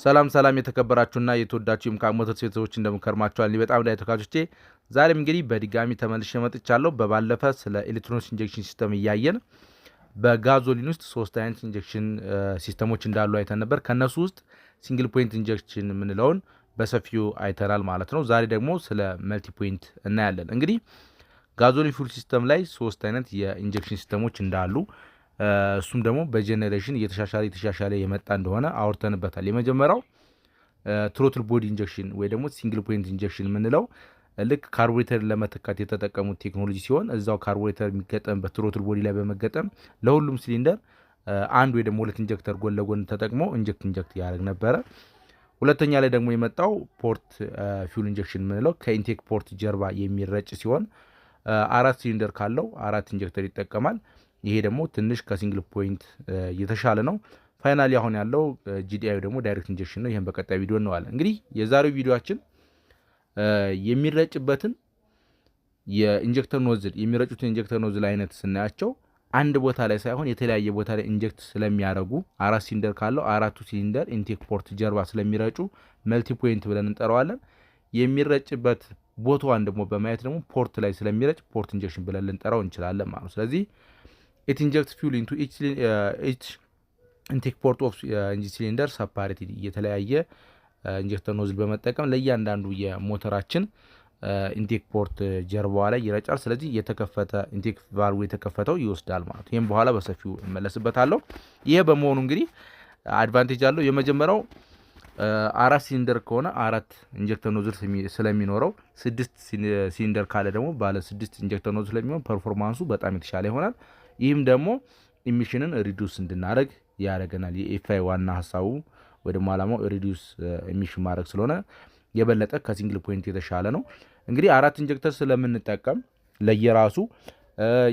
ሰላም ሰላም የተከበራችሁና የተወዳችሁ የሙካክ ሞተርስ ቤተሰቦች፣ እንደምን ከርማችኋል? እኔ በጣም ላይ ተካቾቼ ዛሬም እንግዲህ በድጋሚ ተመልሼ መጥቻለሁ። በባለፈ ስለ electronics injection system እያየን በ gasoline ውስጥ ሶስት አይነት injection system ኦች እንዳሉ አይተን ነበር። ከእነሱ ውስጥ single point injection የምንለውን በሰፊው አይተናል ማለት ነው። ዛሬ ደግሞ ስለ multi point እናያለን። እንግዲህ gasoline fuel system ላይ ሶስት አይነት የ injection system ኦች እንዳሉ፣ እሱም ደግሞ በ generation እየተሻሻለ እየተሻሻለ የመጣ እንደሆነ አውርተንበታል። የመጀመሪያው throttle body injection ወይ ደግሞ single point injection የምንለው ልክ carburetor ለመተካት የተጠቀሙት ቴክኖሎጂ ሲሆን፣ እዛው carburetor የሚገጠምበት throttle body ላይ በመገጠም ለሁሉም ሲሊንደር አንድ ወይ ደግሞ ሁለት injector ጎን ለጎን ተጠቅሞ inject ያደርግ ነበረ። ሁለተኛ ላይ ደግሞ የመጣው port fuel injection የምንለው ከ intake port ጀርባ የሚረጭ ሲሆን፣ አራት ሲሊንደር ካለው አራት injector ይጠቀማል። ይሄ ደግሞ ትንሽ ከ single point የተሻለ ነው። Finally አሁን ያለው GDI ደግሞ direct injection ነው። ይህም በቀጣይ ቪዲዮ እናየዋለን። እንግዲህ የዛሬው ቪዲዮአችን የሚረጭበትን የ injector nozzle፣ የሚረጩትን injector nozzle አይነት ስናያቸው አንድ ቦታ ላይ ሳይሆን የተለያየ ቦታ ላይ inject ስለሚያደርጉ፣ አራት ሲሊንደር ካለው አራቱ cylinder intake port ጀርባ ስለሚረጩ multi point ብለን እንጠራዋለን። የሚረጭበት ቦታዋን ደግሞ በማየት ደግሞ port ላይ ስለሚረጭ port injection ብለን ልንጠራው እንችላለን ማለት ነው። ስለዚህ it inject fuel into each intake port of engine cylinder separately፣ የተለያየ injector nozzle በመጠቀም ለእያንዳንዱ የሞተራችን intake port ጀርባዋ ላይ ይረጫል። ስለዚህ የተከፈተ intake valve የተከፈተው ይወስዳል ማለት ነው። ይህም በኋላ በሰፊው እመለስበታለሁ። ይሄ በመሆኑ እንግዲህ advantage አለው። የመጀመሪያው አራት ሲሊንደር ከሆነ አራት injector nozzle ስለሚኖረው፣ ስድስት ሲሊንደር ካለ ደግሞ ባለ ስድስት injector nozzle ስለሚሆን performance ኡ በጣም የተሻለ ይሆናል። ይህም ደግሞ emission ን reduce እንድናደርግ ያደርገናል። የ EFI ዋና ሀሳቡ ወይ ደግሞ አላማው reduce emission ማድረግ ስለሆነ የበለጠ ከ single point የተሻለ ነው። እንግዲህ አራት injector ስለምንጠቀም ለየራሱ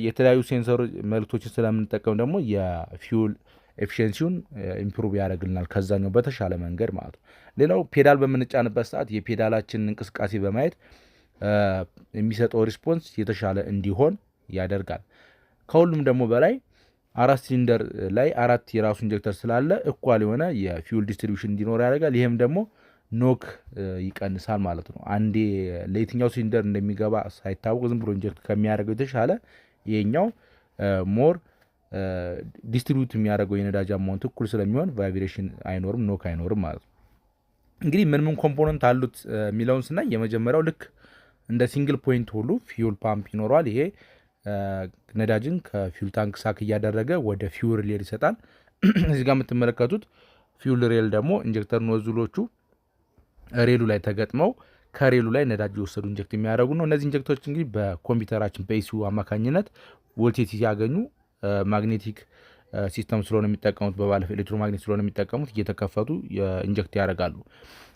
የተለያዩ sensor መልክቶችን ስለምንጠቀም ደግሞ የ fuel efficiency ውን improve ያደርግልናል ከዛኛው በተሻለ መንገድ ማለት ነው። ሌላው ፔዳል በምንጫንበት ሰዓት የፔዳላችንን እንቅስቃሴ በማየት የሚሰጠው response የተሻለ እንዲሆን ያደርጋል። ከሁሉም ደግሞ በላይ አራት ሲሊንደር ላይ አራት የራሱ injector ስላለ equal የሆነ የ fuel distribution እንዲኖር ያደርጋል። ይህም ደግሞ knock ይቀንሳል ማለት ነው። አንዴ ለየትኛው ሲሊንደር እንደሚገባ ሳይታወቅ ዝም ብሎ inject ከሚያደርገው የተሻለ ይሄኛው more distribute የሚያደርገው የነዳጅ amount እኩል ስለሚሆን vibration አይኖርም፣ knock አይኖርም ማለት ነው። እንግዲህ ምን ምን component አሉት የሚለውን ስናይ የመጀመሪያው ልክ እንደ single point ሁሉ fuel pump ይኖረዋል። ይሄ ነዳጅን ከ fuel tank suck እያደረገ ወደ fuel rail ይሰጣል። እዚህ ጋር የምትመለከቱት fuel rail ደግሞ injector nozzle ኦቹ rail ኡ ላይ ተገጥመው ከ rail ኡ ላይ ነዳጅ የወሰዱ inject የሚያደርጉ ነው። እነዚህ injector ኦች እንግዲህ በኮምፒውተራችን በ ECU አማካኝነት ቮልቴጅ ሲያገኙ magnetic system ስለሆነ የሚጠቀሙት፣ በባለፈው electromagnet ስለሆነ የሚጠቀሙት፣ እየተከፈቱ inject ያደርጋሉ።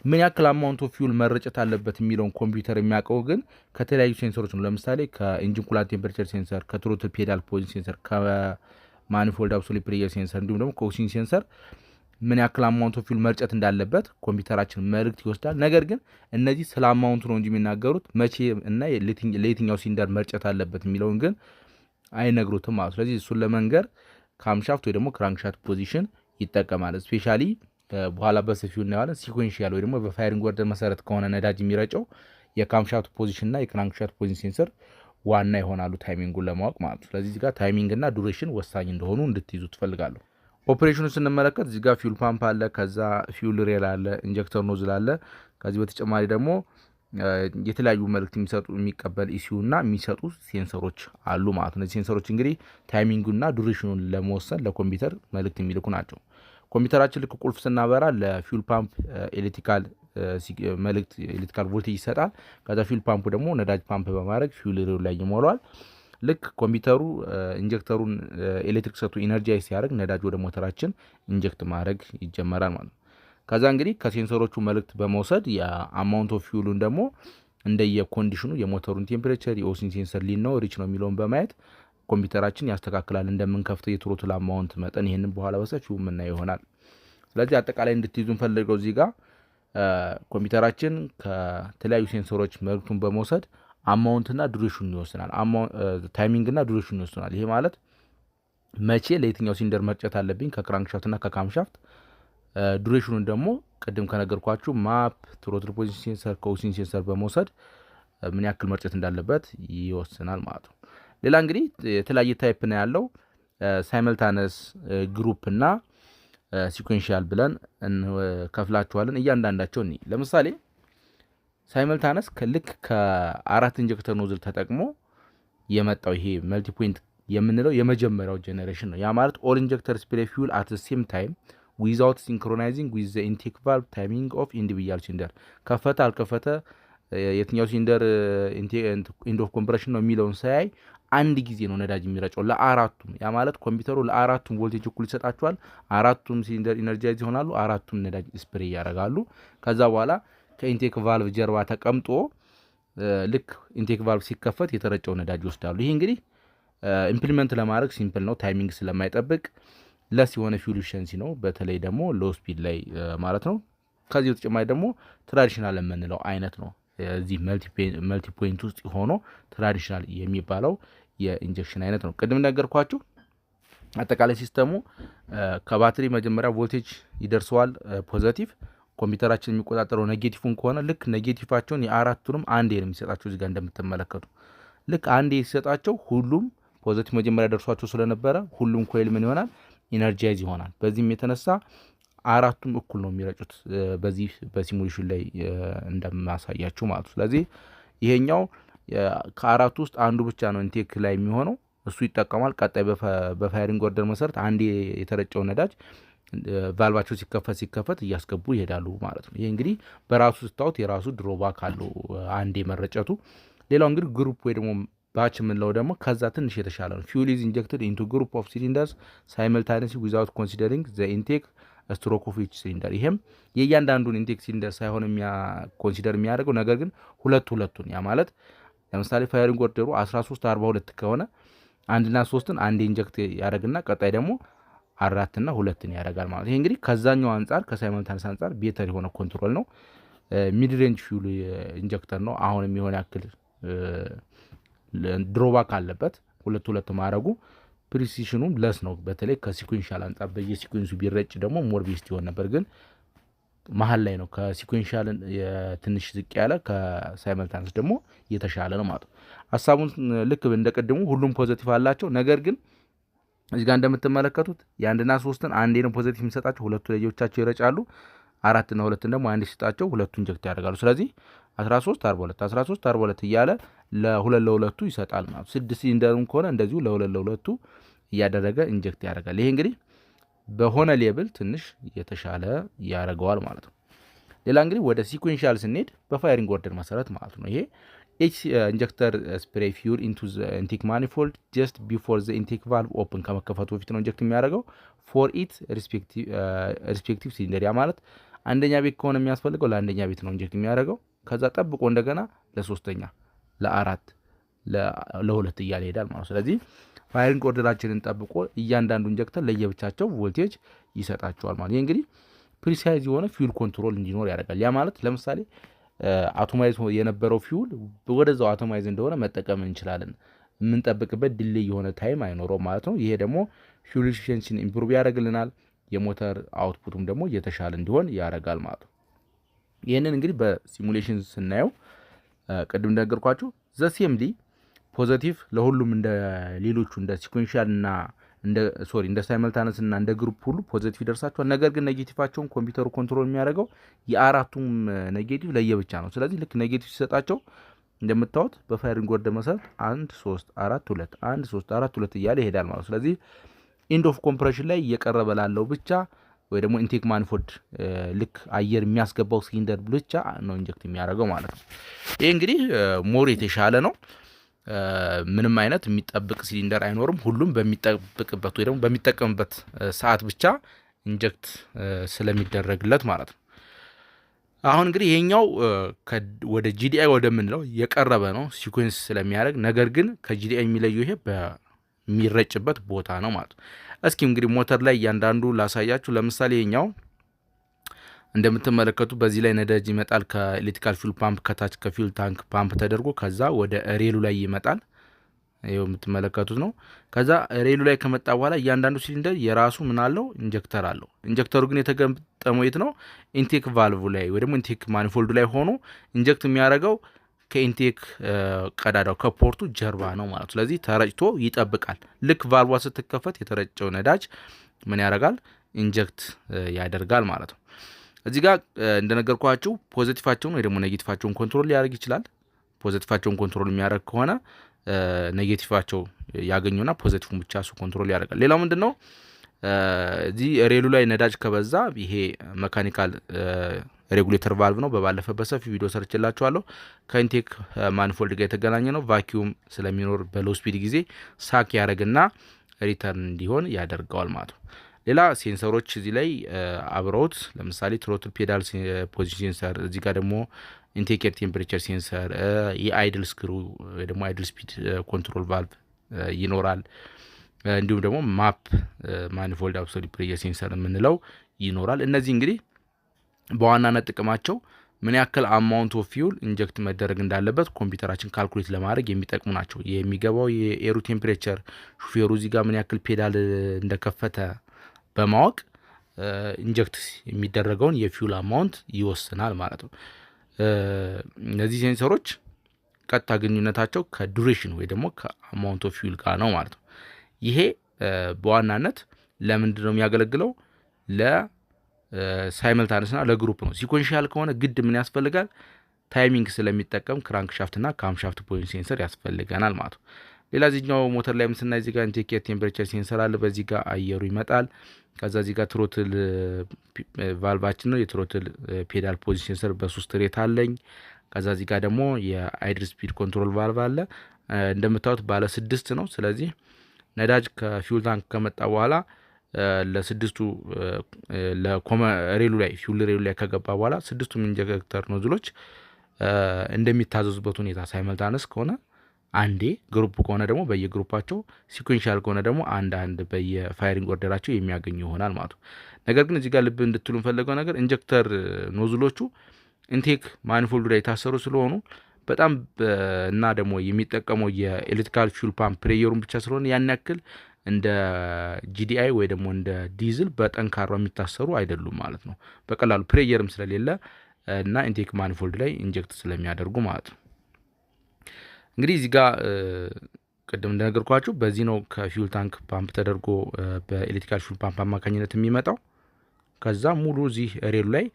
ምን ያክል amount of fuel መረጨት አለበት የሚለውን ኮምፒውተር የሚያውቀው ግን ከተለያዩ sensor ኦች ነው። ለምሳሌ ከ engine coolant temperature sensor፣ ከ throttle pedal position sensor፣ ከ manifold absolute pressure sensor እንዲሁም ደግሞ ከ oxygen sensor ምን ያክል amount of fuel መርጨት እንዳለበት ኮምፒውተራችን መልእክት ይወስዳል። ነገር ግን እነዚህ ስለ amount ኡ ነው እንጂ የሚናገሩት መቼ እና ለየትኛው ሲሊንደር መርጨት አለበት የሚለውን ግን አይነግሩትም ማለት። ስለዚህ እሱን ለመንገር camshaft ወይ ደግሞ crankshaft position ይጠቀማል። Especially በኋላ በሰፊው እናየዋለን። Sequential ወይ ደግሞ በ firing order መሰረት ከሆነ ነዳጅ የሚረጨው የ camshaft position እና የ crankshaft position sensor ዋና ይሆናሉ timing ኡን ለማወቅ ማለት ነው። ስለዚህ እዚህ ጋር timing እና duration ወሳኝ እንደሆኑ እንድትይዙ እፈልጋለሁ። ኦፕሬሽኑ ስንመለከት እዚህ ጋር fuel pump አለ፣ ከዛ fuel rail አለ፣ injector nozzle አለ። ከዚህ በተጨማሪ ደግሞ የተለያዩ መልእክት የሚሰጡ፣ የሚቀበል ECU እና የሚሰጡ sensor ኦች አሉ ማለት ነው። እነዚህ sensor ኦች እንግዲህ timing ኡና duration ኑን ለመወሰን ለኮምፒውተር መልእክት የሚልኩ ናቸው። ኮምፒውተራችን ልክ ቁልፍ ስናበራ ለ fuel pump electrical መልእክት፣ electrical voltage ይሰጣል። ከዛ fuel pump ኡ ደግሞ ነዳጅ ፓምፕ በማድረግ fuel rail ኡ ላይ ይሞላዋል። ልክ ኮምፒውተሩ injector ኡን ኤሌክትሪክ ሰጥቶ energize ሲያደርግ ነዳጅ ወደ ሞተራችን inject ማድረግ ይጀመራል ማለት ነው። ከዛ እንግዲህ ከ sensor ኦቹ መልእክት በመውሰድ የ amount of fuel ኡን ደግሞ እንደየ condition ኑ የሞተሩን temperature፣ የ oxygen sensor lean ነው rich ነው የሚለውን በማየት ኮምፒውተራችን ያስተካክላል እንደምንከፍተው የ throttle amount መጠን። ይህንን በኋላ በሰፊው የምናየው ይሆናል። ስለዚህ አጠቃላይ እንድትይዙ የምፈልገው እዚህ ጋር ኮምፒውተራችን ከተለያዩ sensor ኦች መልእክቱን በመውሰድ amount ና duration ይወስናል። Timing ና duration ይወስናል። ይሄ ማለት መቼ ለየትኛው ሲሊንደር መርጨት አለብኝ ከ crankshaft እና ከ camshaft፣ duration ኑን ደግሞ ቅድም ከነገርኳችሁ map፣ throttle position sensor፣ ከ OC sensor በመውሰድ ምን ያክል መርጨት እንዳለበት ይወስናል ማለት ነው። ሌላ እንግዲህ የተለያየ type ነው ያለው፣ simultaneous፣ group እና sequential ብለን እንከፍላቸዋለን። እያንዳንዳቸው እኒ ለምሳሌ simultaneous ልክ ከአራት injector nozzle ተጠቅሞ የመጣው ይሄ multipoint የምንለው የመጀመሪያው generation ነው። ያ ማለት all injector spray fuel at same time without synchronizing with the intake valve timing of individual cylinder። ከፈተ አልከፈተ፣ የትኛው cylinder end of compression ነው የሚለውን ሳያይ አንድ ጊዜ ነው ነዳጅ የሚረጨው ለአራቱም። ያ ማለት ኮምፒውተሩ ለአራቱም ቮልቴጅ እኩል ይሰጣቸዋል። አራቱም cylinder energize ይሆናሉ። አራቱም ነዳጅ spray ያደርጋሉ። ከዛ በኋላ ከ intake valve ጀርባ ተቀምጦ ልክ intake valve ሲከፈት የተረጨው ነዳጅ ይወስዳሉ። ይህ እንግዲህ implement ለማድረግ simple ነው፣ timing ስለማይጠብቅ less የሆነ fuel efficiency ነው፣ በተለይ ደግሞ low speed ላይ ማለት ነው። ከዚህ በተጨማሪ ደግሞ traditional የምንለው አይነት ነው። እዚህ multipoint ውስጥ ሆኖ traditional የሚባለው የ injection አይነት ነው። ቅድም ነገርኳችሁ። አጠቃላይ system ኡ ከባትሪ መጀመሪያ ቮልቴጅ ይደርሰዋል positive፣ ኮምፒውተራችን የሚቆጣጠረው negative ን ከሆነ ልክ negative ኣቸውን የአራቱንም አንዴ ነው የሚሰጣቸው። እዚጋ እንደምትመለከቱ ልክ አንዴ ሲሰጣቸው ሁሉም positive መጀመሪያ ደርሷቸው ስለነበረ ሁሉም coil ምን ይሆናል? Energize ይሆናል። በዚህም የተነሳ አራቱም እኩል ነው የሚረጩት በዚህ በ simulation ላይ እንደማሳያችሁ ማለት ነው። ስለዚህ ይሄኛው ከአራቱ ውስጥ አንዱ ብቻ ነው intake ላይ የሚሆነው፣ እሱ ይጠቀማል። ቀጣይ በ firing order መሰረት አንዴ የተረጨው ነዳጅ ቫልቫቸው ሲከፈት ሲከፈት እያስገቡ ይሄዳሉ ማለት ነው። ይሄ እንግዲህ በራሱ ስታዩት የራሱ drawback አለው አንዴ መረጨቱ። ሌላው እንግዲህ group ወይ ደግሞ batch የምንለው ደግሞ ከዛ ትንሽ የተሻለ ነው። Fuel is injected into group of cylinders simultaneously without considering the intake stroke of each cylinder። ይሄም የእያንዳንዱን intake cylinder ሳይሆን consider የሚያደርገው ነገር ግን ሁለት ሁለቱን፣ ያ ማለት ለምሳሌ firing order ኡ 13 42 ከሆነ አንድና ሶስትን አንድ inject ያደርግና ቀጣይ ደግሞ አራትና ሁለትን ያደርጋል ማለት። ይሄ እንግዲህ ከዛኛው አንጻር፣ ከ simultaneous አንጻር better የሆነ control ነው። Mid range fuel injector ነው። አሁንም የሆነ ያክል drawback አለበት ሁለት ሁለት ማድረጉ፣ precision ኑም less ነው። በተለይ ከ sequential አንጻር በየ sequence ኡ ቢረጭ ደግሞ more best ይሆን ነበር። ግን መሀል ላይ ነው፣ ከ sequential ትንሽ ዝቅ ያለ፣ ከ simultaneous ደግሞ የተሻለ ነው ማለት ነው። ሀሳቡን ልክ እንደ ቅድሙ ሁሉም positive አላቸው። ነገር ግን እዚህ ጋር እንደምትመለከቱት የአንድና ሶስትን አንዴ ነው positive የሚሰጣቸው፣ ሁለቱ ለየብቻቸው ይረጫሉ። አራትና ሁለትን ደግሞ አንድ ሲሰጣቸው ሁለቱ inject ያደርጋሉ። ስለዚህ 13 42 13 42 እያለ ለሁለት ለሁለቱ ይሰጣል ማለት ነው። ስድስት ሲሊንደርም ከሆነ እንደዚሁ ለሁለት ለሁለቱ እያደረገ inject ያደርጋል። ይሄ እንግዲህ በሆነ level ትንሽ የተሻለ ያደርገዋል ማለት ነው። ሌላ እንግዲህ ወደ sequential ስንሄድ በ firing order መሰረት ማለት ነው። ይሄ each injector spray fuel into intake manifold just before the intake valve open፣ ከመከፈቱ በፊት ነው inject የሚያደርገው for its respective cylinder። ያ ማለት አንደኛ ቤት ከሆነ የሚያስፈልገው ለአንደኛ ቤት ነው inject የሚያደርገው። ከዛ ጠብቆ እንደገና ለሶስተኛ፣ ለአራት፣ ለሁለት እያለ ይሄዳል ማለት ነው። ስለዚህ firing order ኣችንን ጠብቆ እያንዳንዱ injector ለየብቻቸው ቮልቴጅ ይሰጣቸዋል ማለት። ይህ እንግዲህ precise የሆነ fuel control እንዲኖር ያደርጋል። ያ ማለት ለምሳሌ atomize የነበረው fuel ወደዛው atomize እንደሆነ መጠቀም እንችላለን። የምንጠብቅበት delay የሆነ time አይኖረውም ማለት ነው። ይሄ ደግሞ fuel efficiency ን improve ያደርግልናል። የሞተር output ኡም ደግሞ የተሻለ እንዲሆን ያደርጋል ማለት ነው። ይህንን እንግዲህ በ simulation ስናየው ቅድም እንደነገርኳችሁ the samely positive ለሁሉም እንደ ሌሎቹ እንደ sequential እና እንደ፣ sorry፣ እንደ simultaneous እና እንደ group ሁሉ positive ይደርሳቸዋል። ነገር ግን negative ኣቸውን ኮምፒውተሩ control የሚያደርገው የአራቱም negative ለየብቻ ነው። ስለዚህ ልክ negative ሲሰጣቸው እንደምታዩት በ firing order መሰረት 1 3 4 2 1 3 4 2 እያለ ይሄዳል ማለት ነው። ስለዚህ end of compression ላይ እየቀረበ ላለው ብቻ ወይ ደግሞ intake manifold ልክ አየር የሚያስገባው ሲሊንደር ብቻ ነው inject የሚያደርገው ማለት ነው። ይህ እንግዲህ more የተሻለ ነው። ምንም አይነት የሚጠብቅ ሲሊንደር አይኖርም። ሁሉም በሚጠብቅበት ወይ ደግሞ በሚጠቀምበት ሰዓት ብቻ inject ስለሚደረግለት ማለት ነው። አሁን እንግዲህ ይሄኛው ወደ GDI ወደምንለው የቀረበ ነው sequence ስለሚያደርግ፣ ነገር ግን ከ GDI የሚለየው ይሄ በሚረጭበት ቦታ ነው ማለት ነው። እስኪ እንግዲህ ሞተር ላይ እያንዳንዱ ላሳያችሁ። ለምሳሌ ይሄኛው እንደምትመለከቱ በዚህ ላይ ነዳጅ ይመጣል ከ electrical fuel pump፣ ከታች ከ fuel tank pump ተደርጎ ከዛ ወደ rail ኡ ላይ ይመጣል። ይኸው የምትመለከቱት ነው። ከዛ rail ኡ ላይ ከመጣ በኋላ እያንዳንዱ ሲሊንደር የራሱ ምን አለው? Injector አለው። Injector ኡ ግን የተገጠመው የት ነው? Intake valve ላይ ወይ ደግሞ intake manifold ኡ ላይ ሆኖ inject የሚያደርገው ከ intake ቀዳዳው ከ port ኡ ጀርባ ነው ማለት ነው። ስለዚህ ተረጭቶ ይጠብቃል። ልክ ቫልቧ ስትከፈት የተረጨው ነዳጅ ምን ያደርጋል? Inject ያደርጋል ማለት ነው። እዚህ ጋር እንደነገርኳችሁ positive ኣቸውን ወይ ደግሞ negative ኣቸውን control ሊያደርግ ይችላል። Positive ኣቸውን control የሚያደርግ ከሆነ negative ኣቸው ያገኙና positive ን ብቻ እሱ control ያደርጋል። ሌላው ምንድን ነው? እዚህ rail ኡ ላይ ነዳጅ ከበዛ ይሄ mechanical regulator valve ነው። በባለፈ በሰፊ ቪዲዮ ሰርችላችኋለሁ። ከ intake manifold ጋር የተገናኘ ነው። Vacuum ስለሚኖር በ low speed ጊዜ suck ያደርግና return እንዲሆን ያደርገዋል ማለት ነው። ሌላ sensor ኦች እዚህ ላይ አብረውት ለምሳሌ throttle pedal position sensor፣ እዚህ ጋር ደግሞ intake air temperature sensor፣ የ idle screw ወይ ደግሞ idle speed control valve ይኖራል። እንዲሁም ደግሞ MAP፣ manifold absolute pressure sensor የምንለው ይኖራል። እነዚህ እንግዲህ በዋናነት ጥቅማቸው ምን ያክል amount of fuel inject መደረግ እንዳለበት ኮምፒውተራችን calculate ለማድረግ የሚጠቅሙ ናቸው። የሚገባው የ air ኡ temperature፣ ሹፌሩ እዚህ ጋር ምን ያክል ፔዳል እንደከፈተ በማወቅ inject የሚደረገውን የ fuel amount ይወስናል ማለት ነው። እነዚህ sensor ኦች ቀጥታ ግንኙነታቸው ከ duration ወይ ደግሞ ከ amount of fuel ጋር ነው ማለት ነው። ይሄ በዋናነት ለምንድን ነው የሚያገለግለው? ለ simultaneous ና ለ group ነው። Sequential ከሆነ ግድ ምን ያስፈልጋል? Timing ስለሚጠቀም crankshaft ና camshaft position sensor ያስፈልገናል ማለት ነው። ሌላ እዚህኛው ሞተር ላይ ስናይ እዚህ ጋር intake air temperature sensor አለ። በዚህ ጋር አየሩ ይመጣል። ከዛ እዚህ ጋር throttle valve ኣችን ነው። የ throttle pedal position sensor በሶስት rate አለኝ። ከዛ እዚህ ጋር ደግሞ የ idle speed control valve አለ። እንደምታዩት ባለ 6 ነው። ስለዚህ ነዳጅ ከ fuel tank ከመጣ በኋላ ለስድስቱ rail ኡ ላይ፣ fuel rail ኡ ላይ ከገባ በኋላ ስድስቱም injector nozzle ኦች እንደሚታዘዙበት ሁኔታ simultaneous ከሆነ አንዴ፣ group ከሆነ ደግሞ በየ group ኣቸው፣ sequential ከሆነ ደግሞ አንድ አንድ በየ firing order ኣቸው የሚያገኙ ይሆናል ማለት ነው። ነገር ግን እዚህ ጋር ልብ እንድትሉ የምፈልገው ነገር injector nozzle ኦቹ intake manifold ኡ ላይ የታሰሩ ስለሆኑ በጣም እና ደግሞ የሚጠቀመው የ electrical fuel pump pressure ኡን ብቻ ስለሆነ ያን ያክል እንደ GDI ወይ ደግሞ እንደ ዲዝል በጠንካራ የሚታሰሩ አይደሉም ማለት ነው። በቀላሉ pressure ም ስለሌለ እና intake manifold ላይ inject ስለሚያደርጉ ማለት ነው። እንግዲህ እዚህ ጋር ቅድም እንደነገርኳችሁ በዚህ ነው ከ fuel tank pump ተደርጎ በ electrical fuel pump አማካኝነት የሚመጣው። ከዛ ሙሉ እዚህ rail ኡ ላይ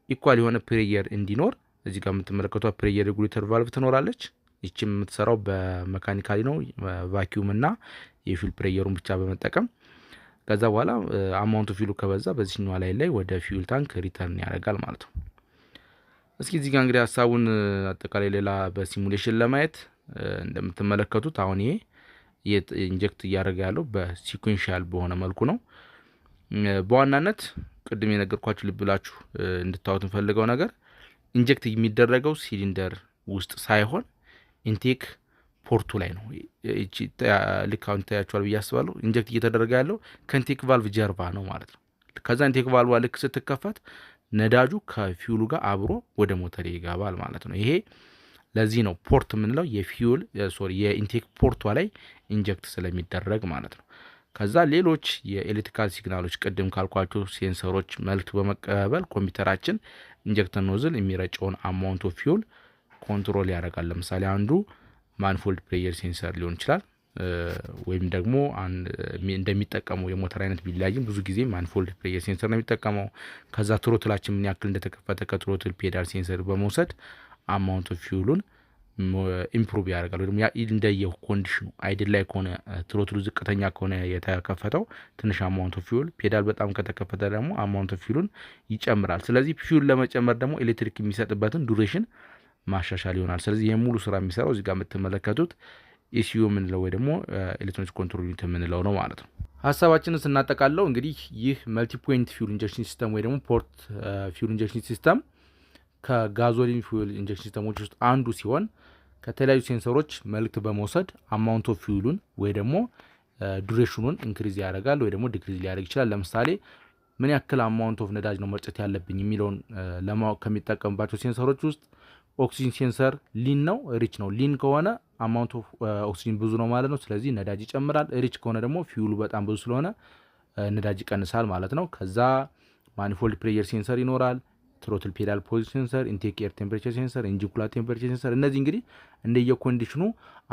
equal የሆነ pressure እንዲኖር እዚህ ጋር የምትመለከቷት pressure regulator valve ትኖራለች። ይችም የምትሰራው በ mechanically ነው፣ vacuum እና የ fuel pressure ኡን ብቻ በመጠቀም። ከዛ በኋላ amount ኡ fuel ኡ ከበዛ በዚህኛዋ ላይ ወደ fuel tank return ያደርጋል ማለት ነው። እስኪ እዚህ ጋር እንግዲህ ሀሳቡን አጠቃላይ ሌላ በ simulation ለማየት እንደምትመለከቱት አሁን ይሄ inject እያደረገ ያለው በ sequential በሆነ መልኩ ነው። በዋናነት ቅድም የነገርኳችሁ ልብ ብላችሁ እንድታዩት የምፈልገው ነገር inject የሚደረገው ሲሊንደር ውስጥ ሳይሆን intake port ኡ ላይ ነው። ልክ አሁን ይታያችኋል ብዬ አስባለሁ። Inject እየተደረገ ያለው ከ intake valve ጀርባ ነው ማለት ነው። ከዛ intake valve ልክ ስትከፈት ነዳጁ ከ fuel ኡ ጋር አብሮ ወደ ሞተር ይገባል ማለት ነው። ይሄ ለዚህ ነው port የምንለው፣ የ fuel፣ sorry፣ የ intake port ኧ ላይ inject ስለሚደረግ ማለት ነው። ከዛ ሌሎች የ electrical signal ኦች ቅድም ካልኳቸው sensor ኦች መልእክት በመቀበል ኮምፒውተራችን injector nozzle የሚረጨውን amount of fuel control ያደርጋል። ለምሳሌ አንዱ manifold pressure sensor ሊሆን ይችላል፣ ወይም ደግሞ እንደሚጠቀመው የሞተር አይነት ቢለያይም ብዙ ጊዜ manifold pressure sensor ነው የሚጠቀመው። ከዛ throttle ኣችን ምን ያክል እንደተከፈተ ከ throttle pedal sensor በመውሰድ amount of fuel ኡን improve ያደርጋል። ወይ ደግሞ እንደየ condition ኡ idle ላይ ከሆነ፣ throttle ኡ ዝቅተኛ ከሆነ የተከፈተው ትንሽ amount of fuel፣ pedal በጣም ከተከፈተ ደግሞ amount of fuel ኡን ይጨምራል። ስለዚህ fuel ለመጨመር ደግሞ ኤሌክትሪክ የሚሰጥበትን duration ማሻሻል ይሆናል። ስለዚህ ይህ ሙሉ ስራ የሚሰራው እዚህ ጋር የምትመለከቱት ECU የምንለው ወይ ደግሞ electronic control unit የምንለው ነው ማለት ነው። ሀሳባችንን ስናጠቃለው እንግዲህ ይህ multipoint fuel injection system ወይ ደግሞ port fuel injection system ከ gasoline fuel injection system ኦች ውስጥ አንዱ ሲሆን ከተለያዩ sensor ኦች መልእክት በመውሰድ amount of fuel ኡን ወይ ደግሞ duration ኡን increase ያደርጋል ወይ ደግሞ decrease ሊያደርግ ይችላል። ለምሳሌ ምን ያክል amount of ነዳጅ ነው መርጨት ያለብኝ የሚለውን ለማወቅ ከሚጠቀምባቸው sensor ኦች ውስጥ Oxygen sensor lean ነው rich ነው? Lean ከሆነ amount of oxygen ብዙ ነው ማለት ነው። ስለዚህ ነዳጅ ይጨምራል። Rich ከሆነ ደግሞ fuel ኡ በጣም ብዙ ስለሆነ ነዳጅ ይቀንሳል ማለት ነው። ከዛ manifold pressure sensor ይኖራል። Throttle pedal position sensor፣ intake air temperature sensor፣ engine coolant temperature sensor። እነዚህ እንግዲህ እንደየ condition ኑ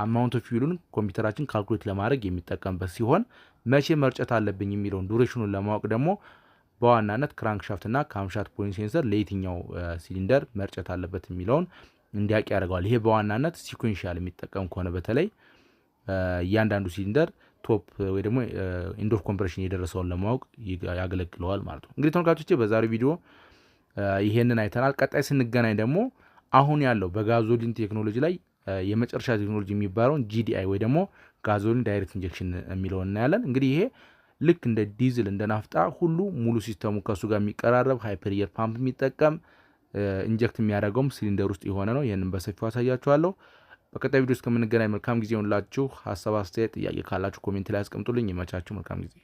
amount of fuel ኡን ኮምፒውተራችን calculate ለማድረግ የሚጠቀምበት ሲሆን፣ መቼ መርጨት አለብኝ የሚለውን duration ኑን ለማወቅ ደግሞ በዋናነት crankshaft እና camshaft position sensor ለየትኛው ሲሊንደር መርጨት አለበት የሚለውን እንዲያውቅ ያደርገዋል። ይሄ በዋናነት sequential የሚጠቀም ከሆነ፣ በተለይ እያንዳንዱ cylinder top ወይ ደግሞ end of compression የደረሰውን ለማወቅ ያገለግለዋል ማለት ነው። እንግዲህ ተመልካቾቼ፣ በዛሬው ቪዲዮ ይሄንን አይተናል። ቀጣይ ስንገናኝ ደግሞ አሁን ያለው በ gasoline ቴክኖሎጂ ላይ የመጨረሻ ቴክኖሎጂ የሚባለውን GDI ወይ ደግሞ gasoline direct injection የሚለውን እናያለን። እንግዲህ ይሄ ልክ እንደ ዲዝል፣ እንደ ናፍጣ ሁሉ ሙሉ system ኡ ከእሱ ጋር የሚቀራረብ፣ high pressure pump የሚጠቀም፣ inject የሚያደርገውም ሲሊንደር ውስጥ የሆነ ነው። ይህንን በሰፊው አሳያችኋለሁ። በቀጣይ ቪዲዮ እስከምንገናኝ መልካም ጊዜ ይሁንላችሁ። ሀሳብ፣ አስተያየት፣ ጥያቄ ካላችሁ comment ላይ አስቀምጡልኝ። ይመቻችሁ። መልካም ጊዜ።